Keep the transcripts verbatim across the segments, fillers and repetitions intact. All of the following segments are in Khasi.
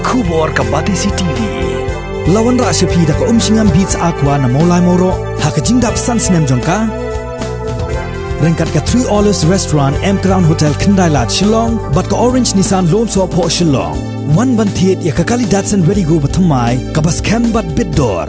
Khubor ka Batesi T V. La wanrah sha phi da ka Umshngam Beats Aqua na Mawlai Mawroh ha ka jingdap san snem jong ka. Ryngkat ka Three Olives Restaurant, M Crown Hotel, Khyndai Lad, Shillong, bad ka Orange Nissan Lone Soh Phoh, Shillong. Wan ban thied ïa ka kali Datsun Redi-GO bathymmai kaba skhem bad bit dor.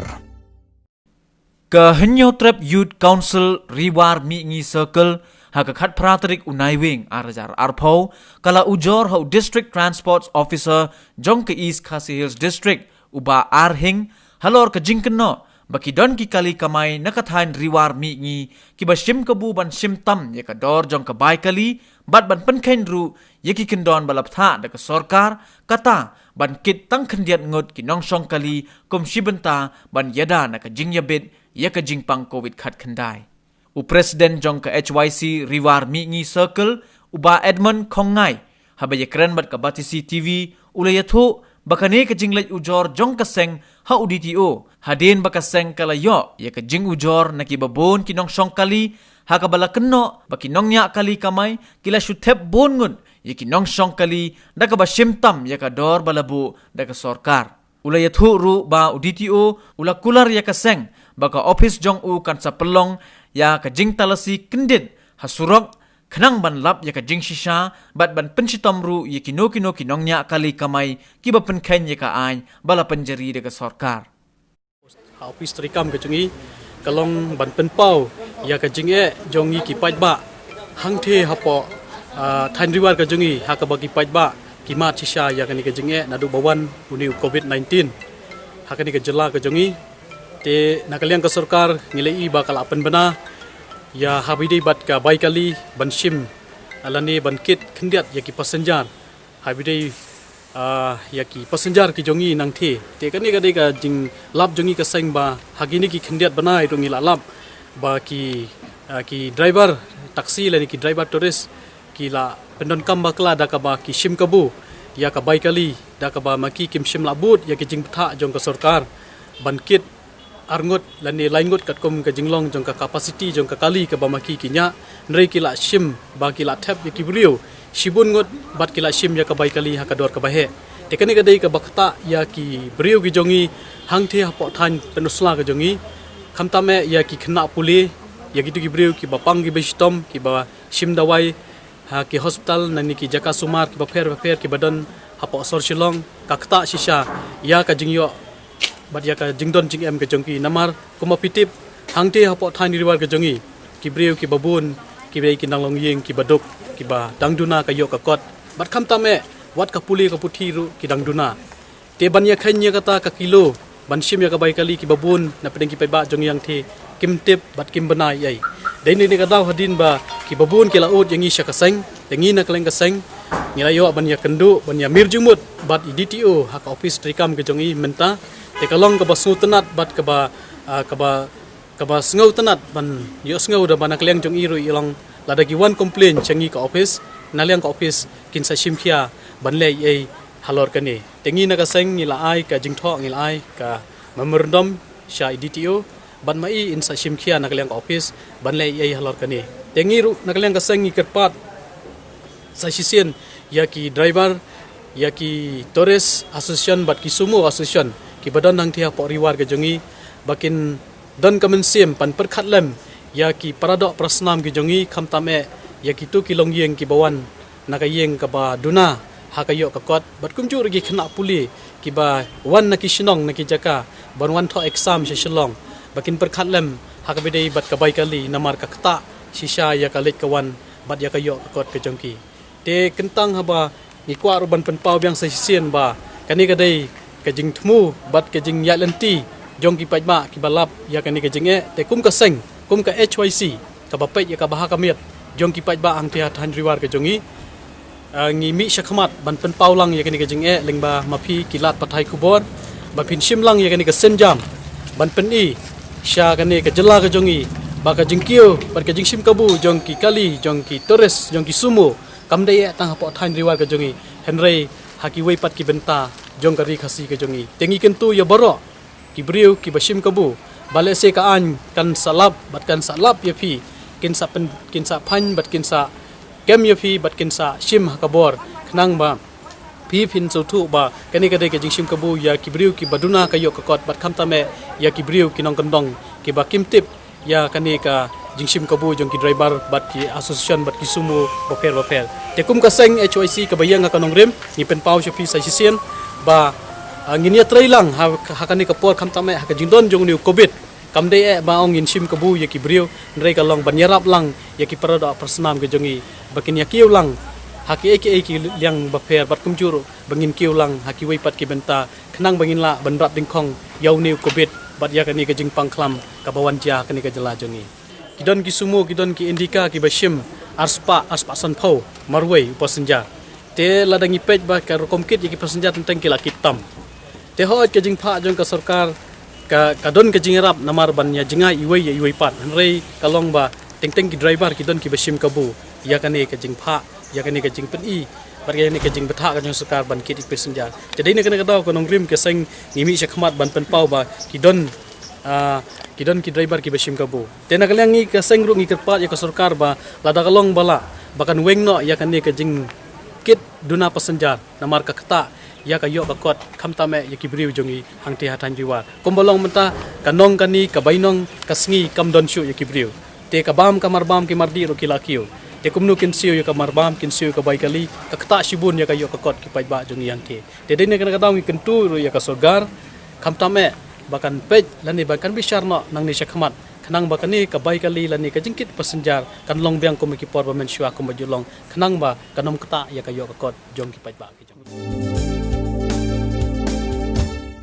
Ka Hynñiewtrep Youth Council Ri War Mihngi Circle ha ka khatphra tarik u Naiwieng ar hajar arphew ka la ujor ha u District Transports Officer jong ka East Khasi Hills District, u Bah R Hing, halor ka jingkynnoh ba ki don ki kali kamai na ka thaiñ Ri War Mihngi kiba shim kabu ban shim tam ïa ka dor jong ka bai kali bad ban pynkheiñ ruh ïa ki kyndon ba la bthah da ka sorkar, kata ban kit tang khyndiat ngut ki nongshong kali kum shi bynta ban ïada na ka jingïabit ïa ka jingpang Covid khatkhyndai. U President jong ka H Y C Ri War Mihngi Circle, u Bah Edmund Khongngai, haba ïakren bad ka Batesi T V, u la ïathuh ba kane ka jingleit ujor jong ka seng ha u D T O, hadien ba ka seng ka la ïoh ïa ka jingujor na kiba bun ki nongshong kali, ha kaba la kynnoh ba ki nongñiah kali kamai ki la shu thep bun ngut ïa ki nongshong kali da kaba shim tam ïa ka dor ba la buh da ka sorkar. U la ïathuh ruh ba u D T O u la kular ïa ka seng ba ka ophis jong u kan sa pynlong ïa ka jingtalasi kyndit ha surok, khnang ban lap ïa ka jingshisha bad ban pynshitom ruh ïa kino kino ki nongñiah kali kamai kiba pynkheiñ ïa ka aiñ ba la pynjari da ka sorkar. Ha ophis treikam ka jong ngi ka long ban pynpaw ïa ka jingeh jong ngi ki paidbah hangthie hapoh, ah, thaiñ Ri War ka jong ngi, ha kaba ki paidbah ki mad shisha ïa kane ka jingeh naduh ba wan une u Covid nineteen ha kane ka jylla ka jong ngi. Te na ka liang ka sorkar ngi la ïohi ba ka la pynbna ïa haba ïadei bad ka bai kali ban shim lane ban kit khyndiat ïa ki passenger haba ïadei, ah, ïa ki passenger ki jong ngi nangthie. Te kane ka dei ka jinglap jong ngi ka seng ba ha kine ki khyndiat bnai ruh ngi la lap ba ki, ah, ki driver taxi lane ki driver tourist ki la pyndonkam bakla da kaba ki shim kabu ïa ka bai kali da kaba ma ki kim shym la bud ïa ki jingbthah jong ka sorkar ban kit ar ngut lane lai ngut katkum ka jinglong jong ka capacity jong ka kali kaba ma ki ki ñiah, hynrei ki la shim ba ki la thep ïa ki briew shibun ngut bad ki la shim ïa ka bai kali ha ka dor kaba heh. Te kane ka dei kaba ktah ïa ki briew ki jong ngi hangthie hapoh thaiñ Pynursla ka jong ngi, khamtam eh ïa ki khynnah pule, ïa kito ki briew kiba pang kiba shitom, kiba shim dawai ha ki hospital lane ki jaka sumar kiba pher bapher kiba don hapoh sor Shillong. Ka ktah shisha ïa ka jingïoh bad ïa ka jingdon jingem ka jong ki, namar kumba phi tip, hangthie hapoh thaiñ Ri War ka jong ngi ki briew kiba bun kiba dei ki nang longïing kiba duk, kiba dang duna ka ïoh ka kot, bad khamtam eh wat ka pule ka puthi ruh ki dang duna. Te ban ïakheiñ ïa kata ka kilo ban shim ïa ka bai kali, kiba bun na pdeng ki paidbah jong ngi hangthie kim tip bad kim bna ei ei. Dei ne ne ka daw hadien ba kiba bun ki la ud ïa ngi sha ka seng, te ngi na ka liang ka seng ngi la ïoh ban ïakynduh, ban ïamir jingmut bad i D T O ha ka ophis treikam ka jong ngi mynta. Te ka long kaba sngewtynnat bad kaba, ah, kaba kaba sngewtynnat ban ïohsngew da ba na ka liang jong i ruh i long lada ki wan complain sha ngi ka ophis, na liang ka ophis kin sa shim khia ban leh ei ei halor kane. Te ngi na ka seng ngi la ai ka jingthoh, ngi la ai ka memorandum sha i D T O bad ma i in sa shim khia na ka liang ka ophis ban leh ei ei halor kane. Te ngi ruh na ka liang ka seng ngi kyrpad sa shisien ïa ki driver, ïa ki tourist association bad ki sumo association kiba don hangthie hapoh Ri War ka jong ngi ba kin don ka mynsiem ban pyrkhat lem ïa ki paradoh parasnam ki jong ngi, khamtam eh ïa kito ki longïing kiba wan na ka ïing kaba duna ha ka ïoh ka kot, bad kumjuh ruh ki khynnah pule kiba wan na ki shnong na ki jaka ban wan thoh exam sha Shillong, ba kin pyrkhat lem ha kaba ïadei bad ka bai kali, namar ka ktah shisha ïa ka leit ka wan bad ïa ka ïoh ka kot ka jong ki. Te kyntang haba ngi kwah ruh ban pynpaw biang sa shisien ba kane ka dei ka jingthmu bad ka jingïaid lynti jong ki paidbah kiba lap ïa kane ka jingeh. Te kum ka seng, kum ka H Y C kaba peit ïa ka bha ka miat jong ki paidbah hangthie ha thaiñ Ri War ka jong ngi, ah, ngi mih shakhmat ban pynpaw lang ïa kane ka jingeh lyngba ma phi ki lad pathai khubor, ba phin shim lang ïa kane ka sienjam ban pyni sha kane ka jylla ka jong ngi ba ka jingkiew bad ka jingshim kabu jong ki kali, jong ki tourist, jong ki sumo, kam dei eh tang hapoh thaiñ Ri War ka jong ngi, hynrei ha kiwei pat ki bynta jong ka Ri Khasi ka jong ngi. Te ngi kyntu ïa baroh ki briew kiba shim kabu ba lehse ka aiñ kan sa lap bad kan sa lap ïa phi, kin sa pyn-, kin sa phaiñ bad kin sa kem ïa phi bad kin sa shim ha ka bor, khnang ba Phin sngewthuh ba kane ka dei ka jingshim kabu ïa ki briew kiba duna ka ïoh ka kot bad khamtam eh ïa ki briew ki nongkyndong kiba kim tip ïa kane ka jingshim kabu jong ki driver bad ki association bad ki sumo bapher bapher. Te kum ka seng H Y C kaba ïeng ha ka nongrim, ngi pynpaw sha phi sa shisien ba, ah, ngin ïatrei lang ha, ha kane ka por khamtam eh ha ka jingdon jong une u covid. Kam dei eh ba ong ngin shim kabu ïa ki briew, hynrei ka long ban ïarap lang ïa ki paradoh parasnam ka jong ngi ba kin ïa kiew lang ha kiei kiei ki liang bapher bad kumjuh ruh ba ngin kiew lang ha kiwei pat ki bynta khnang ba ngin lah ban rat dyngkhong ïa une u covid bad ïa kane ka jingpang khlam kaba wan jia ha kane ka jylla jong ngi. Ki don ki sumo, ki don ki Indica kiba shim arspah, arspah sanphew marwei u passenger. Te lada ngi peit ba ka rukom kit ïa ki passenger teng teng ki la kit tam. Te hooid ka jingphah jong ka sorkar ka, ka don ka jingïarap namar ban ïa jngai iwei ïa iwei pat. Hynrei ka long ba teng teng ki driver ki don kiba shim kabu ïa kane ka jingphah, ïa kane ka jingpyni bad ïa kane ka jingbthah ka jong sorkar ban kit ïa ki passenger. Te dei na kane ka daw ka nongrim ka seng ngi mih shakhmat ban pynpaw ba ki don, ah, ki don ki driver kiba shim kabu. Te na ka liang ngi ka seng ruh ngi kyrpad ïa ka sorkar ba lada ka long ba lah ba kan weng noh ïa kane ka jingkit duna passenger namar ka ktah ïa ka ïoh ka kot khamtam eh ïa ki briew jong ngi hangtei ha thaiñ Ri War. Kumba long mynta ka nong kani ka bainong ka sngi kam don shuh ïa ki briew. Te ka bam ka marbam ki mardih ruh ki la kiew. Te kumno kin siew ïa ka marbam, kin siew ïa ka bai kali, ka ktah shibun ïa ka ïoh ka kot ki paidbah jong ngi hangtei. Te dei na kane ka daw ngi kyntu ruh ïa ka sorkar khamtam eh ba kan peit lane ba kan bishar noh nangne shakhmat khnang ba kane ka bai kali lane ka jingkit passenger kan long biang kum ki por ba mynshuwa kumba ju long khnang ba kan ym ktah ïa ka ïoh ka kot jong ki paidbah ki jong ngi.